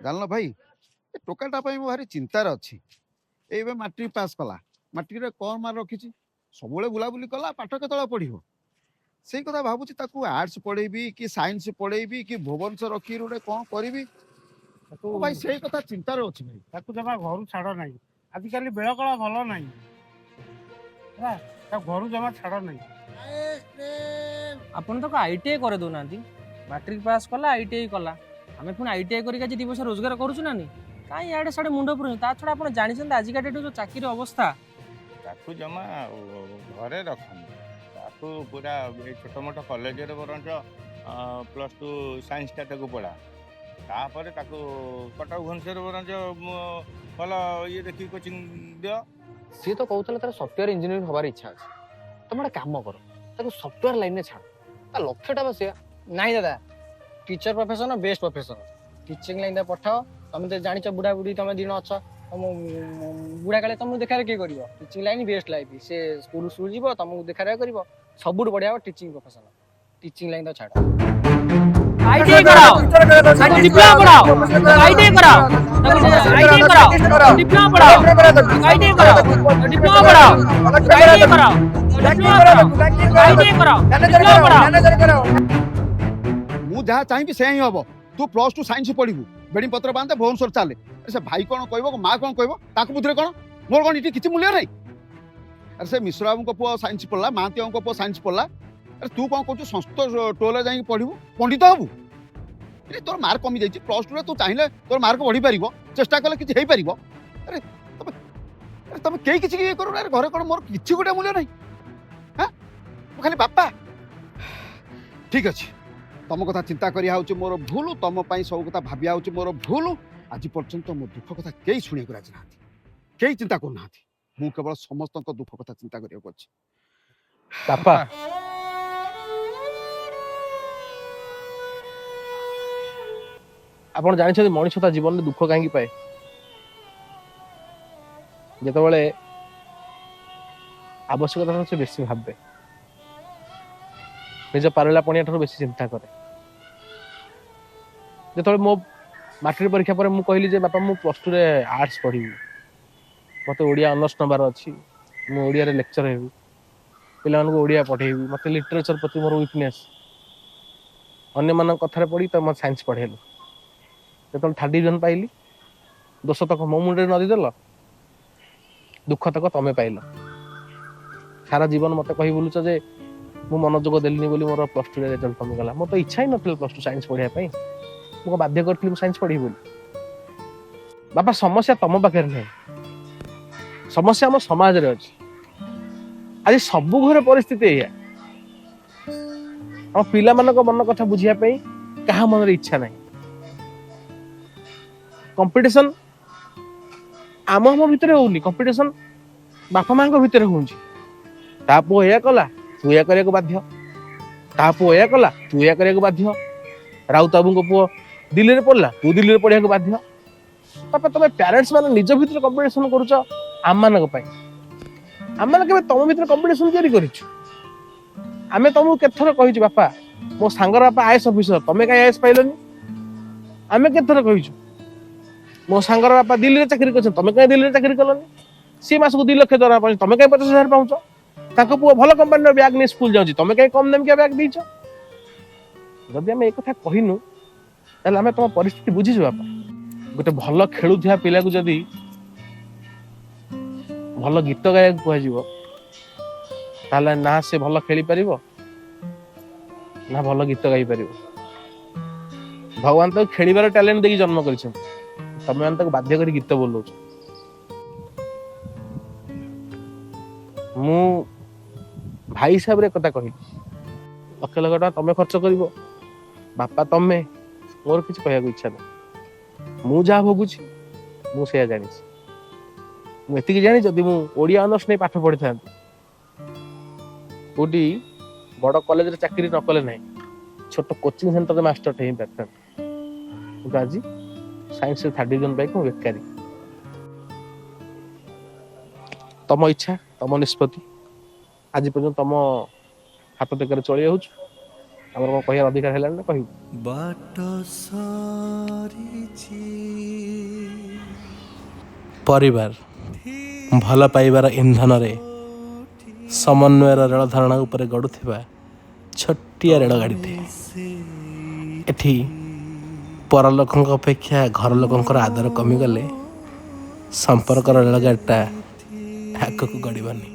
ଜାଣିଲ ଭାଇ, ଏ ଟୋକାଟା ପାଇଁ ମୁଁ ଭାରି ଚିନ୍ତାରେ ଅଛି। ଏଇ ଏବେ ମାଟ୍ରିକ ପାସ୍ କଲା, ମାଟ୍ରିକରେ କମ୍ ମାର୍କ ରଖିଛି, ସବୁବେଳେ ବୁଲାବୁଲି କଲା, ପାଠ କେତେବେଳେ ପଢ଼ିବ? ସେଇ କଥା ଭାବୁଛି, ତାକୁ ଆର୍ଟସ ପଢ଼େଇବି କି ସାଇନ୍ସ ପଢ଼େଇବି କି ଭୁବନେଶ୍ୱର ରଖିକି ଗୋଟେ କ'ଣ କରିବି? ତାକୁ ମୁଁ ଭାଇ ସେଇ କଥା ଚିନ୍ତାରେ ଅଛି ଭାଇ। ତାକୁ ଜମା ଘରୁ ଛାଡ଼ ନାହିଁ। ଆଜିକାଲି ବେଳ କଳା ଭଲ ନାହିଁ, ହେଲା? ତାକୁ ଘରୁ ଜମା ଛାଡ଼ ନାହିଁ। ଆପଣ ତାକୁ ଆଇଟିଆଇ କରିଦେଉନାହାନ୍ତି। ମାଟ୍ରିକ ପାସ୍ କଲା, ଆଇଟିଆଇ କଲା, ଆମେ ପୁଣି ଆଇଟିଆଇ କରିକି ଆଜି 2 ପଇସା ରୋଜଗାର କରୁଛୁ ନା ନି? କାହିଁ ଇଆଡ଼େ ସିଆଡ଼େ ମୁଣ୍ଡ ପୁରଉଛନ୍ତି? ତା ଛଡ଼ା ଆପଣ ଜାଣିଛନ୍ତି ଆଜିକା ଡେଟ୍ରେ ଯେଉଁ ଚାକିରି ଅବସ୍ଥା। ତାକୁ ଜମା ଘରେ ରଖନି। ତାକୁ ପୁରା ଏଇ ଛୋଟ ମୋଟ କଲେଜରେ ବରଞ୍ଚ +2 ସାଇନ୍ସଟା ତାକୁ ପଢ଼ା। ତାପରେ ତାକୁ କଟକ ଭୁବନେଶ୍ୱର ବରଞ୍ଚ ଭଲ ଇଏ ଦେଖିକି କୋଚିଂ ଦିଅ। ସିଏ ତ କହୁଥିଲା ତାର ସଫ୍ଟୱେୟାର ଇଞ୍ଜିନିୟରିଂ ହବାର ଇଚ୍ଛା ଅଛି। ତମେ ଗୋଟେ କାମ କର, ତାକୁ ସଫ୍ଟୱେୟାର ଲାଇନରେ ଛାଡ଼। ତା ଲକ୍ଷ୍ୟଟା ବା ସେୟା। ନାଇଁ ଦାଦା, teacher profession best profession. Teaching ଲାଇନଟା ପଠାଅ। ତମେ ତ ଜାଣିଛ, ବୁଢା ବୁଢୀ ତମେ 2 ଜଣ ଅଛ, ତମ ବୁଢା କାଳେ ତମକୁ ଦେଖାରେଖା କିଏ କରିବ? Teaching line best life. ସେ ସ୍କୁଲ ସ୍କୁଲ ଯିବ, ତମକୁ ଦେଖାରେଖା କରିବ। ସବୁଠୁ ବଢିଆ ହବ ଟିଚିଂ ପ୍ରଫେସନ। ଟିଚିଂ ଲାଇନ ତ ଛାଡ଼। ଆଇଟିଆଇ କରାଅ, ତାକୁ ଡିପ୍ଲୋମା ପଢାଅ। ଆଇଟିଆଇ କରାଅ, ତାକୁ ଆଇଟିଆଇ କରାଅ, ଡିପ୍ଲୋମା ପଢାଅ। ଆଇଟିଆଇ କରାଅ, ଡିପ୍ଲୋମା ପଢାଅ। ଆଇଟିଆଇ କରାଅ, ଡିପ୍ଲୋମା ପଢାଅ। ଆଇଟିଆଇ କରାଅ, ଡିପ୍ଲୋମା ପଢାଅ। ମୁଁ ଯାହା ଚାହିଁବି ସେୟା ହିଁ ହବ। ତୁ +2 ସାଇନ୍ସ ପଢ଼ିବୁ, ବେଡ଼ି ପତ୍ର ବାନ୍ଧେ, ଭୁବନେଶ୍ୱର ଚାଲେ। ଆରେ, ସେ ଭାଇ କ'ଣ କହିବ, ମା କ'ଣ କହିବ, ତାକୁ ବୁଦ୍ଧିରେ କ'ଣ ମୋର କ'ଣ ଏଠି କିଛି ମୂଲ୍ୟ ନାହିଁ? ଆରେ, ସେ ମିଶ୍ର ବାବୁଙ୍କ ପୁଅ ସାଇନ୍ସ ପଢ଼ିଲା, ମହାନ୍ତି ବାବୁଙ୍କ ପୁଅ ସାଇନ୍ସ ପଢ଼ିଲା। ଆରେ, ତୁ କ'ଣ କହୁଛୁ ସଂସ୍କୃତ ଟୋଲରେ ଯାଇକି ପଢ଼ିବୁ, ପଣ୍ଡିତ ହବୁ? ଆରେ, ତୋର ମାର୍କ କମି ଯାଇଛି +2ରେ, ତୁ ଚାହିଁଲେ ତୋର ମାର୍କ ବଢ଼ିପାରିବ, ଚେଷ୍ଟା କଲେ କିଛି ହେଇପାରିବ। ଆରେ ତମେ କେହି କିଛି ଇଏ କରୁନ। ଆରେ, ଘରେ କ'ଣ ମୋର କିଛି ଗୋଟେ ମୂଲ୍ୟ ନାହିଁ? ହାଁ, ମୁଁ ଖାଲି ବାପା? ଠିକ୍ ଅଛି, ତମ କଥା ଚିନ୍ତା କରିବା ହେଉଛି ମୋର ଭୁଲ, ତମ ପାଇଁ ସବୁ କଥା ଭାବିବା ହେଉଛି ମୋର ଭୁଲ। ଆଜି ପର୍ଯ୍ୟନ୍ତ ମୋ ଦୁଃଖ କଥା କେହି ଶୁଣିବାକୁ ରାଜି ନାହାନ୍ତି, କେହି ଚିନ୍ତା କରୁନାହାନ୍ତି। ମୁଁ କେବଳ ସମସ୍ତଙ୍କ ଦୁଃଖ କଥା ଚିନ୍ତା କରିବାକୁ ଅଛି। ବାପା, ଆପଣ ଜାଣିଛନ୍ତି ମଣିଷ ତା ଜୀବନରେ ଦୁଃଖ କାହିଁକି ପାଏ? ଯେତେବେଳେ ଆବଶ୍ୟକତା ଠାରୁ ସେ ବେଶୀ ଭାବେ, ନିଜ ପାରିଲା ପଣିଆ ଠାରୁ ବେଶୀ ଚିନ୍ତା କରେ। ଯେତେବେଳେ ମୋ ମାଟ୍ରିକ ପରୀକ୍ଷା ପରେ ମୁଁ କହିଲି ଯେ ବାପା, ମୁଁ +2ରେ ଆର୍ଟସ ପଢିବି, ମତେ ଓଡ଼ିଆ ଅନର୍ସ ନେବାର ଅଛି, ମୁଁ ଓଡ଼ିଆରେ ଲେକ୍ଚର ହେବି, ପିଲାମାନଙ୍କୁ ଓଡ଼ିଆ ପଢେଇବି, ମତେ ଲିଟରେଚର ପ୍ରତି ମୋର ୱିକନେସ୍, ଅନ୍ୟମାନଙ୍କ କଥାରେ ପଡି ତ ମତେ ସାଇନ୍ସ ପଢେଇଲୁ। ଯେତେବେଳେ ଥାର୍ଡ ଡିଭିଜନ ପାଇଲି, ଦୋଷ ତକ ମୋ ମୁଣ୍ଡରେ ନଦିଦେଲ, ଦୁଃଖ ତକ ତମେ ପାଇଲ। ସାରା ଜୀବନ ମତେ କହି ବୁଲୁଛ ଯେ ମୁଁ ମନୋଯୋଗ ଦେଲିନି ବୋଲି ମୋର +2ରେ ରେଜଲ୍ଟ କମିଗଲା। ମୋର ତ ଇଚ୍ଛା ହିଁ ନଥିଲା +2 ସାଇନ୍ସ ପଢିବା ପାଇଁ। ମୁଁ କଣ ବାଧ୍ୟ କରିଥିଲି ମୁଁ ସାଇନ୍ସ ପଢିବି ବୋଲି? ବାପା, ସମସ୍ୟା ତମ ପାଖରେ ନାହିଁ, ସମସ୍ୟା ଆମ ସମାଜରେ ଅଛି। ଆଜି ସବୁ ଘରେ ପରିସ୍ଥିତି ଏଇଆ। ଆମ ପିଲାମାନଙ୍କ ମନ କଥା ବୁଝିବା ପାଇଁ କାହା ମନରେ ଇଚ୍ଛା ନାହିଁ। କମ୍ପିଟିସନ ଆମ ଆମ ଭିତରେ ହଉନି, କମ୍ପିଟିସନ ବାପା ମାଙ୍କ ଭିତରେ ହଉଛି। ତା ପୁଅ ଏଇଆ କଲା, ତୁ ଏଇଆ କରିବାକୁ ବାଧ୍ୟ। ତା ପୁଅ ଏଇଆ କଲା, ତୁ ଏଇଆ କରିବାକୁ ବାଧ୍ୟ। ରାଉତ ବାବୁଙ୍କ ପୁଅ ଦିଲ୍ଲୀରେ ପଢିଲା, ତୁ ଦିଲ୍ଲୀରେ ପଢିବାକୁ ବାଧ୍ୟ। ବାପା, ତମେ ପ୍ୟାରେଣ୍ଟସ ମାନେ ନିଜ ଭିତରେ କମ୍ପିଟିସନ କରୁଛ ଆମମାନଙ୍କ ପାଇଁ। ଆମମାନେ କେବେ ତମ ଭିତରେ କମ୍ପିଟିସନ ତିଆରି କରିଛୁ? ଆମେ ତମକୁ କେତେଥର କହିଛୁ, ବାପା, ମୋ ସାଙ୍ଗର ବାପା ଆଇଏଏସ୍ ଅଫିସର, ତମେ କାହିଁ ଆଇଏଏସ୍ ପାଇଲନି? ଆମେ କେତେଥର କହିଛୁ, ମୋ ସାଙ୍ଗର ବାପା ଦିଲ୍ଲୀରେ ଚାକିରି କରିଛନ୍ତି, ତମେ କାହିଁ ଦିଲ୍ଲୀରେ ଚାକିରି କଲନି? ସିଏ ମାସକୁ 2 ଲକ୍ଷ ଦରମା ପାଉଛି, ତମେ କାହିଁ 50,000 ପାଉଛ? ତାଙ୍କ ପୁଅ ଭଲ କମ୍ପାନୀର ବ୍ୟାଗ ନେଇ ସ୍କୁଲ ଯାଉଛି, ତମେ କାହିଁ କମ ଦାମିକିଆ ବ୍ୟାଗ ଦେଇଛ? ଯଦି ଆମେ ଏ କଥା କହିନୁ, ତାହେଲେ ଆମେ ତମ ପରିସ୍ଥିତି ବୁଝିଛୁ। ବାପା, ଗୋଟେ ଭଲ ଖେଳୁଥିବା ପିଲାକୁ ଯଦି ଭଲ ଗୀତ ଗାଇବାକୁ କୁହାଯିବ, ତାହେଲେ ନା ସେ ଭଲ ଖେଳିପାରିବ ନା ଭଲ ଗୀତ ଗାଇପାରିବ। ଭଗବାନ ତାକୁ ଖେଳିବାର ଟ୍ୟାଲେଣ୍ଟ ଦେଇକି ଜନ୍ମ କରିଛନ୍ତି, ତମେ ମାନେ ତାକୁ ବାଧ୍ୟ କରି ଗୀତ ବୋଲଉଛ। ମୁଁ ଭାଇ ହିସାବରେ କଥା କହିଲି। ଲକ୍ଷ ଲକ୍ଷ ଟଙ୍କା ତମେ ଖର୍ଚ୍ଚ କରିବ, ବାପା ତମେ, ମୋର କିଛି କହିବାକୁ ଇଚ୍ଛା ନାହିଁ। ମୁଁ ଯାହା ଭୋଗୁଛି ମୁଁ ସେଇଆ ଜାଣିଛି। ମୁଁ ଏତିକି ଜାଣି, ଯଦି ମୁଁ ଓଡ଼ିଆ ଅନର୍ସ ନେଇ ପାଠ ପଢିଥାନ୍ତି, କୋଉଠି ବଡ କଲେଜରେ ଚାକିରି ନ କଲେ ନାହିଁ, ଛୋଟ କୋଚିଂ ସେଣ୍ଟରରେ ମାଷ୍ଟରଟେ ହେଇପାରିଥାନ୍ତି। କିନ୍ତୁ ଆଜି ସାଇନ୍ସରେ ଥାର୍ଡ ଡିଭିଜନ ପାଇକି ମୁଁ ବେକାରୀ। ତମ ଇଚ୍ଛା, ତମ ନିଷ୍ପତ୍ତି। ଆଜି ପର୍ଯ୍ୟନ୍ତ ତମ ହାତ ଟେକରେ ଚଳି ଯାଉଛୁ। ଆମର କ'ଣ କହିବାର ଅଧିକାର ହେଲାଣି ନା କହିବୁ? ପରିବାର ଭଲ ପାଇବାର ଇନ୍ଧନରେ ସମନ୍ୱୟର ରେଳଧାରଣା ଉପରେ ଗଡ଼ୁଥିବା ଛୋଟିଆ ରେଳଗାଡ଼ିଟେ। ଏଠି ପରଲୋକଙ୍କ ଅପେକ୍ଷା ଘର ଲୋକଙ୍କର ଆଦର କମିଗଲେ ସମ୍ପର୍କର ରେଳଗାଡ଼ିଟା ଆଗକୁ ଗଡ଼ିବନି।